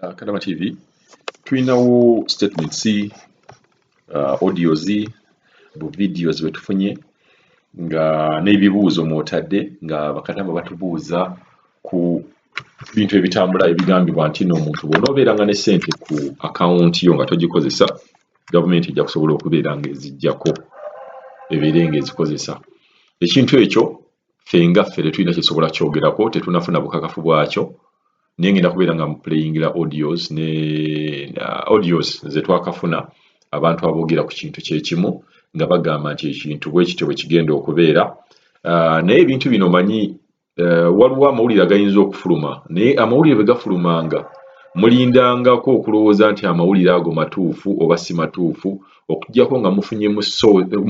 Kadama TV tulinawo statements, audios, bu videos bwe tufunye nga n'ebibuuzo mw'otadde nga bakadama batubuuza ku bintu ebitambula ebigambibwa nti nno omuntu bw'onoobeeranga ne ssente ku akawunti yo nga togikozesa, gavumenti ejja kusobola okubeera ng'eziggyako ebeere ng'ezikozesa. Ekintu ekyo ffe nga ffe tetulina kye tusobola kyogerako, tetunnafuna bukakafu bwakyo, naye ngenda kubeera nga mpuleyingira audios ne audios ze twakafuna, abantu aboogera ku kintu kye kimu nga bagamba nti ekintu bwe kityo bwe kigenda okubeera. Naye ebintu bino omanyi, waliwo amawulire agayinza okufuluma, naye amawulire bwe gafulumanga mulindangako okulowooza nti amawulire ago matuufu oba si matuufu, okuggyako nga mufunye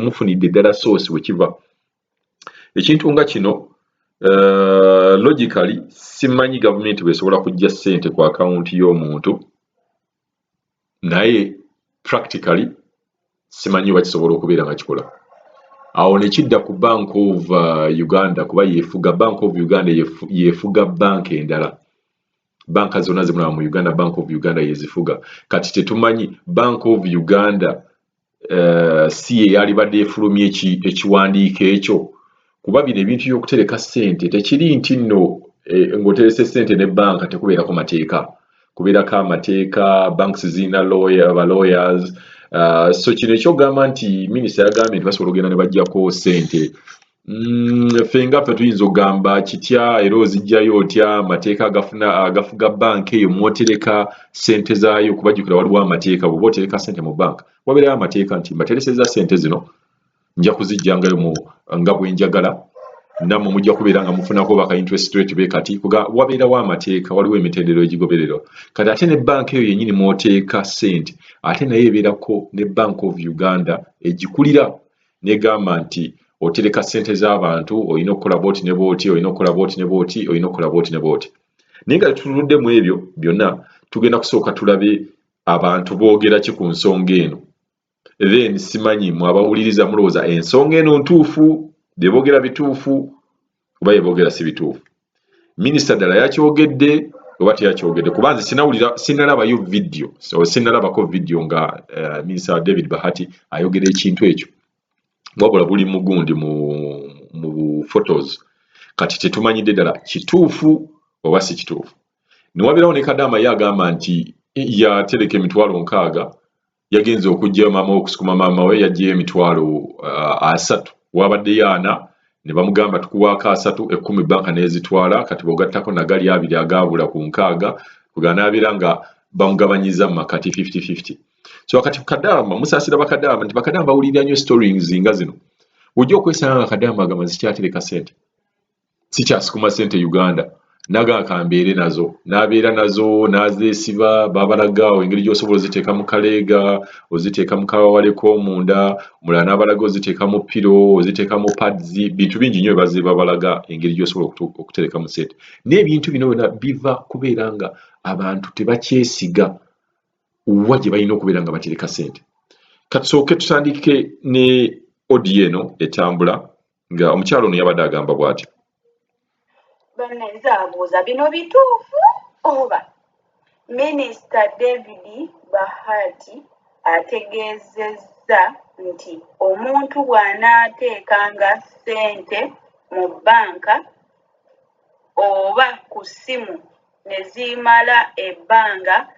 mufunidde ddala source we kiva. Ekintu nga kino, logically simanyi gavumenti bw'esobola kuggya ssente ku akawunti y'omuntu, naye practically simanyi oba kisobola okubeera nga kikola. Awo ne kidda ku Bank of Uganda, kuba yeefuga Bank of Uganda, yeefuga banka endala. Banka zonna zemulaba mu Uganda, Bank of Uganda yezifuga. Kati tetumanyi Bank of Uganda si ye yalibadde efulumya ekiwandiiko ekyo, kuba bino ebintu by'okutereka ssente tekiri nti nno ng'oterese ssente ne banka tekubeerako mateeka. Kubeerako amateeka, banks zirina ba lawyers. So kino ekyokugamba nti minisita yagambye nti basobola okugenda ne baggyako ssente, ffe nga ffe tuyinza okugamba kitya era oziggyayo otya? Amateeka agafuna agafuga banka eyo mw'otereka ssente zaayo, kubajjukira waliwo amateeka. Bw'oba otereka ssente mu banka, wabeerayo amateeka nti mbateresezza ssente zino, nja kuzigyangayo mu nga bwe njagala, nammwe mujja kubeera nga mufunako baka interest rate be kati kuga wabeerawo amateeka, waliwo emitendero egigobererwa. Kati ate ne banka eyo yennyini mw'oteeka ssente, ate naye ebeerako ne Bank of Uganda egikulira negamba nti otereka ssente z'abantu, olina okukola bw'oti ne bw'oti, olina okukola bw'oti ne bw'oti, olina okukola bw'oti ne bw'oti. Naye nga tetunudde mu ebyo byonna, tugenda kusooka tulabe abantu boogera ki ku nsonga eno. Then simanyi mwe abawuliriza mulowooza ensonga eno ntuufu, bye boogera bituufu oba bye boogera si bituufu? Minisita ddala yakyogedde oba teyakyogedde? Kuba nze sinawulira, sinalabayo vidiyo, so sinalabako vidiyo nga Minisita David Bahati ayogera ekintu ekyo, wabula buli mugundi mu photos. Kati tetumanyidde ddala kituufu oba si kituufu. Newabeerawo ne Kadaama, ye agamba nti yatereka 60,000, yagenze okuggyayo maama we, okusukuma maama we, yaggyeyo 30,000, wabaddeyo 40, ne bamugamba tukuwaako 30, 10 banka n'ezitwala. Kati bw'ogattako nagali 20 agaabula ku 60, kuganaabeera nga bamugabanyiza mu makati 50-50. So kati Kadaama musaasira bakadaama nti bakadaama bawulirira nnyo stories nga zino. Ojja okwesanga nga Kadaama agamba zikyatereka ssente, sikyasukuma ssente Uganda, naga kambeere nazo, n'abeera nazo n'azeesiba. Babalaga awo engeri gy'osobola oziteeka mu kaleega, oziteeka mu kawale k'omunda, omulala n'abalaga oziteeka mu pillow, oziteeka mu pads, bintu bingi nnyo bye bazze babalaga engeri gy'osobola okuterekamu ssente. Naye ebintu bino byonna biva kubeera nga abantu tebakyesiga wa gye balina okubeera nga batereka ssente. Katusooke tutandike ne audio eno etambula nga omukyala ono yabadde agamba bw'ati. Banne, nze abuuza, bino bituufu oba? Minisita David Bahati ategeezezza nti omuntu bw'anaateekanga ssente mu bbanka oba ku ssimu ne zimala ebbanga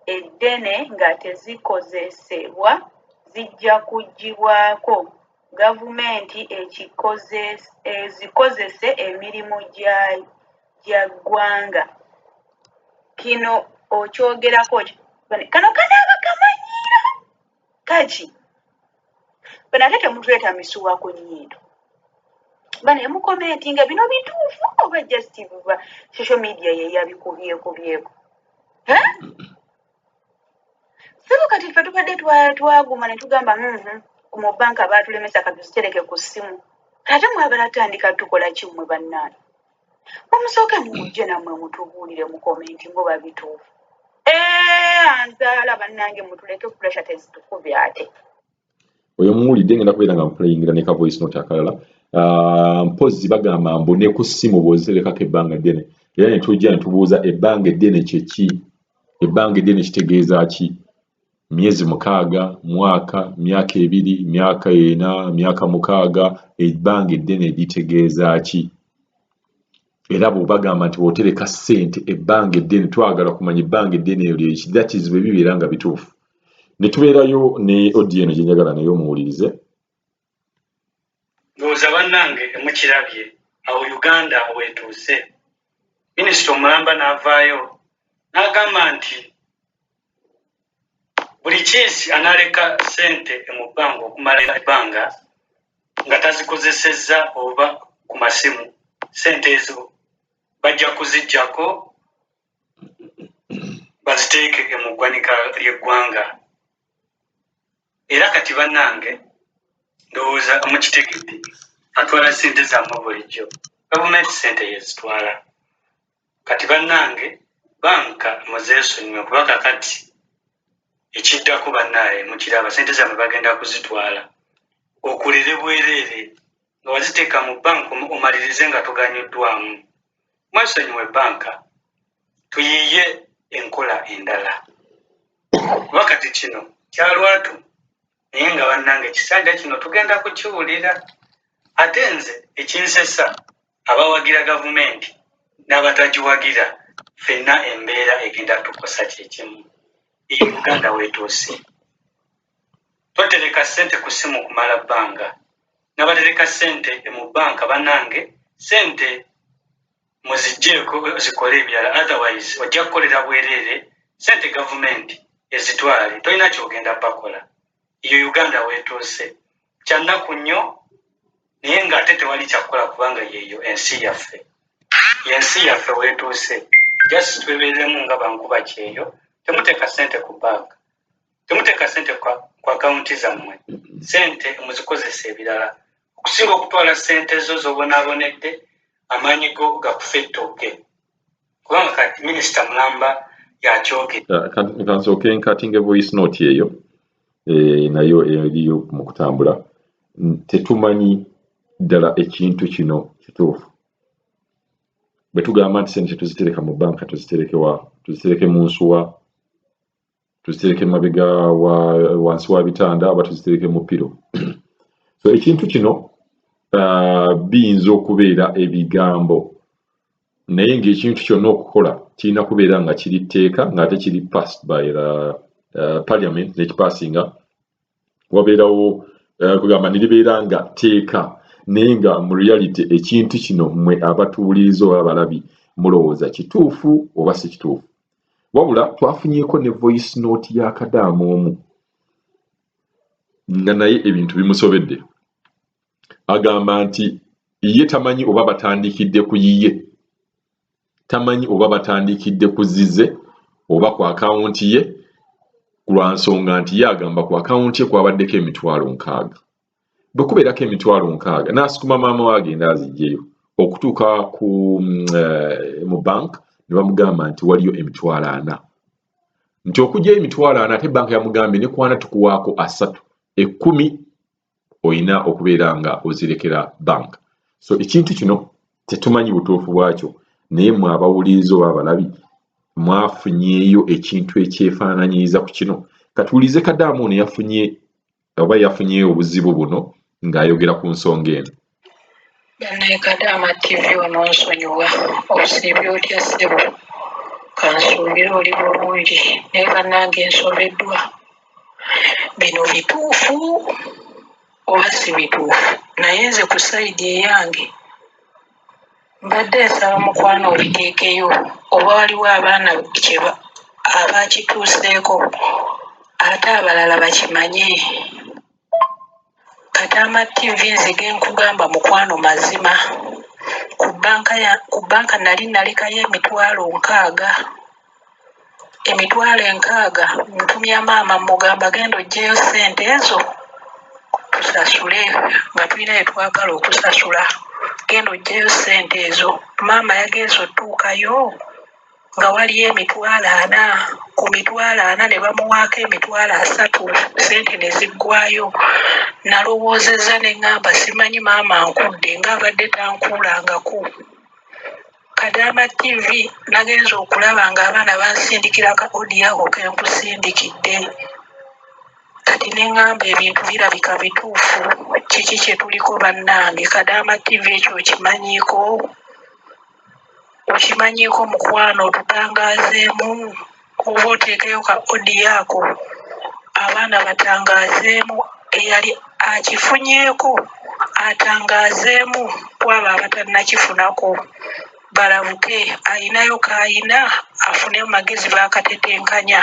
eddene nga tezikozesebwa, zijja kuggyibwako gavumenti ezikozese emirimu gya ggwanga. Kino okyogerako ki? Kano kanaaba kamanyiiro kaki? Bano ate temutuleeta misuwa ku nnyindo. Bano mukomentinga, bino bituufu oba just buba social media ye yabikubyekubyeko? Sebo, kati ffe tubadde twaguma ne tugamba ku mu banka baatulemesa, katuzitereke ku ssimu. Ate mwagala tutandika tukola ki mmwe bannaani? Mumusooke mujje nammwe mutubuulire mu komenti ngoba bituufu. Anzaala bannange, mutuleke, pressure tezitukubye ate. Oyo muwulidde, ngenda kubeera nga mpuleyingira ne ka voice note akalala. Mpozzi bagamba mbu ne ku ssimu bw'oziterekako ebbanga ddene. Era ne tujja ne tubuuza ebbanga eddene kye ki? Ebbanga eddene kitegeeza ki? Myezi 6, mwaka, myaka 2, myaka 4, myaka 6, ebbanga eddene litegeeza ki? Era bw'obagamba nti bw'otereka ssente ebbanga eddene, twagala kumanya ebbanga eddene eryo lyeki, that is bwe bibeera nga bituufu. Ne tubeerayo ne audio eno gye njagala naye omuwulirize. Ndowooza bannange mukirabye awo Uganda weetuuse. Minisita omulamba n'avaayo n'agamba nti buli kiisi anaaleka ssente mu bbanga okumala ebbanga nga tazikozesezza oba ku masimu, ssente ezo bajja kuziggyako baziteeke mu ggwanika ly'eggwanga. Era kati bannange ndowooza mukitegedde, atwala ssente zammwe bulijjo, gavumenti ssente yezitwala. Kati bannange banka muzeesonyiwe kuba kakati ekiddako bannaaye mukiraba ssente zammwe bagenda kuzitwala okulere bwereere nga waziteeka mu banka omalirize nga toganyuddwamu. Mwesonyiwe banka tuyiiye enkola endala kuba kati kino kyalwatu, naye nga bannange ekisanja kino tugenda kukiwulira. Ate nze ekinsesa abawagira gavumenti n'abatagiwagira ffenna embeera egenda tukosa kyekimu. Eyo Uganda weetuuse. Totereka ssente ku ssimu kumala bbanga. N'abatereka ssente mu bbanka bannange ssente muziggyeko zikole ebirala, otherwise ojja kukolera bwereere ssente gavumenti ezitwale, tolina ky'ogenda bakola. Eyo Uganda weetuuse. Kya nnaku nnyo naye ng'ate tewali kyakukola kubanga yeeyo ensi yaffe. Yensi yaffe weetuuse. Just twebeereremu nga bankuba kyeyo, temuteeka ssente ku banka, temuteeka ssente ku akawunti zammwe, ssente muzikozesa ebirala okusinga okutwala ssente zo z'obonaabonedde amaanyi go gakufa ettooke, kubanga kati minisita mulamba yakyogedde. Kansooke nkatinge voice note eyo nayo eriyo mu kutambula. Tetumanyi ddala ekintu kino kituufu. Bwe tugamba nti ssente tuzitereka mu banka, tuzitereke wa? Tuzitereke mu nsuwa? Tuzitereke mabega wa wansi wa bitanda oba tuzitereke mu pillow? So ekintu kino biyinza okubeera ebigambo, naye ng'ekintu kyonna okukola kirina kubeera nga kiri tteeka ng'ate kiri passed by the parliament n'ekipaasinga wabeerawo kugamba ne libeera nga tteeka, naye nga mu reality ekintu kino mmwe abatuwuliriza oba abalabi mulowooza kituufu oba si kituufu? Wabula twafunyeeko ne voice note ya kadaama omu nga naye ebintu bimusobedde. Agamba nti ye tamanyi oba batandikidde ku yiye, tamanyi oba batandikidde ku zize oba ku akawunti ye, lwa nsonga nti ye agamba ku akawunti ye kwabaddeko 60,000. Bwe kubeerako 60,000 n'asukuma maama we agenda aziggyeyo okutuuka ku mu bank ne bamugamba nti waliyo 40,000, nti okuggyayo 40,000 ate banka yamugambye ne kwana tukuwaako 30, 10 olina okubeera nga ozirekera bank. So ekintu kino tetumanyi butuufu bwakyo, naye mwe abawuliriza oba abalabi mwafunyeeyo ekintu ekyefaananyiriza ku kino? Katuwulize kadaama ono yafunye oba yafunyeeyo obuzibu buno ng'ayogera ku nsonga eno. Bannaye Kadaama TV ononsonyiwa, osiibye otya ssebo? Kansuubire oli bulungi, naye bannange nsobeddwa. Bino bituufu oba si bituufu? Naye nze ku sayidi eyange mbadde nsaba mukwano obiteekeyo oba waliwo abaana abakituuseeko ate abalala bakimanye. Kadaama TV nze ge nkugamba mukwano mazima, ku bbanka nali nalekayo 60,000. 60,000 ntumya maama mmugamba genda oggyeyo ssente ezo tusasule nga tulina bye twagala okusasula, genda oggyeyo ssente ezo. Maama yagenze ottuukayo nga waliyo 40,000, ku 40,000 ne bamuwaako 30,000, ssente ne ziggwaayo. Nalowoozezza ne ŋŋamba simanyi maama ankudde ng'abadde tankuulangako. Kadaama TV nagenze okulaba ng'abaana bansindikira ka audio ako ke nkusindikidde. Kati ne ŋŋamba ebintu birabika bituufu, kiki kye tuliko bannange? Kadaama TV ekyo okimanyiiko? Okimanyiiko mukwano otutangaazeemu oba oteekeyo ka audio ako abaana batangaazeemu eyali akifunyeeko atangaazeemu kwabo abatannakifunako balabuke alinayo k'ayina afune mu magezi baakatetenkanya.